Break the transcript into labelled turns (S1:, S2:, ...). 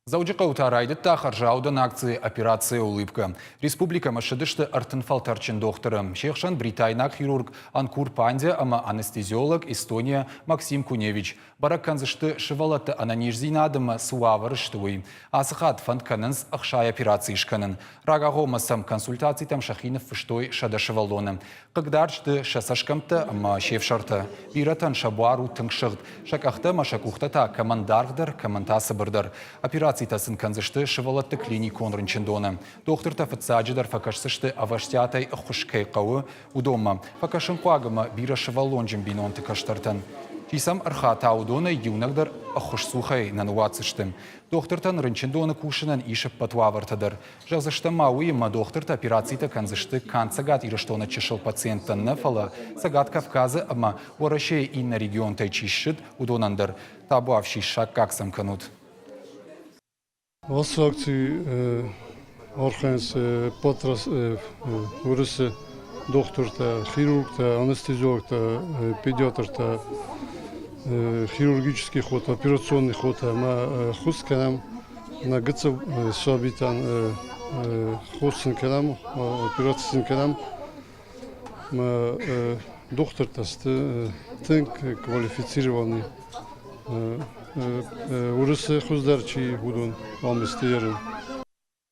S1: Дзӕуджыхъӕуы та райдыдта хӕрзаудӕн акци «Операция Улыбка». Республикӕмӕ ссыдысты 30 фӕлтӕрдджын дохтыры. Се хсӕн бритайнаг хирург Анкур Пандя ӕмӕ анестезиолог Эстония Максим Куневич. Бӕрӕг кӕндзысты сывӕллӕтты ӕнӕниздзинад ӕмӕ цы уавӕры сты, уый. Ацы хатт фӕнд кӕнынц ӕхсай операци скӕнын. Рагагъоммӕ сӕм консультацитӕм сӕхи ныффыстой 100 сывӕллоны. Хъыгдард сты сӕ цӕсгӕмттӕ ӕмӕ се фсӕртӕ. Бирӕтӕн сӕ буар у тынг сыгъд, сӕ къӕхтӕ ӕмӕ сӕ къухтӕ та кӕмӕн даргъдӕр, кӕмӕн та цыбырдӕр. Операцитӕ сын кӕндзысты сывӕллӕтты клиникон рынчындоны. Дохтыртӕ фыццаджыдӕр фӕкӕсдзысты ӕвӕстиатӕй ӕххуыс кӕй хъӕуы, уыдонмӕ. Фӕкӕсынхъуаг ӕмӕ бирӕсывӕллонджын бинонты кӕстӕртӕн. Чи сӕм ӕрхата, уыдонӕй иунӕг дӕр ӕххуысцухӕй нӕ ныууадздзысты. Дохтыртӕн рынчындоны кусынӕн ис ӕппӕт уавӕртӕ дӕр. Зӕгъдзыстӕм ма уый, ӕмӕ дохтыртӕ операцитӕ кӕндзысты канд Цӕгат Ирыстоны чысыл пациенттӕн нӕ, фӕлӕ Цӕгат Кавказы ӕмӕ Уӕрӕсейы иннӕ регионтӕй чи ссыд, уыдонӕн дӕр. Табуафси, саккаг сӕм кӕнут.
S2: Ацы акци архайынц ӕппӕт Уырысы дохтыртӕ, хирургтӕ, анестезиологтӕ, педиатртӕ, хирургический хотӕ, операционный хотӕ ӕмӕ ӕххуыс кӕнӕм нӕ гыццыл сабитӕн хос сын кӕнӕм, операци сын кӕнӕм. Дохтыртӕ сты тынг квалифицированный. Уырысы хуыздӕр чи уыдон ам сты ерын.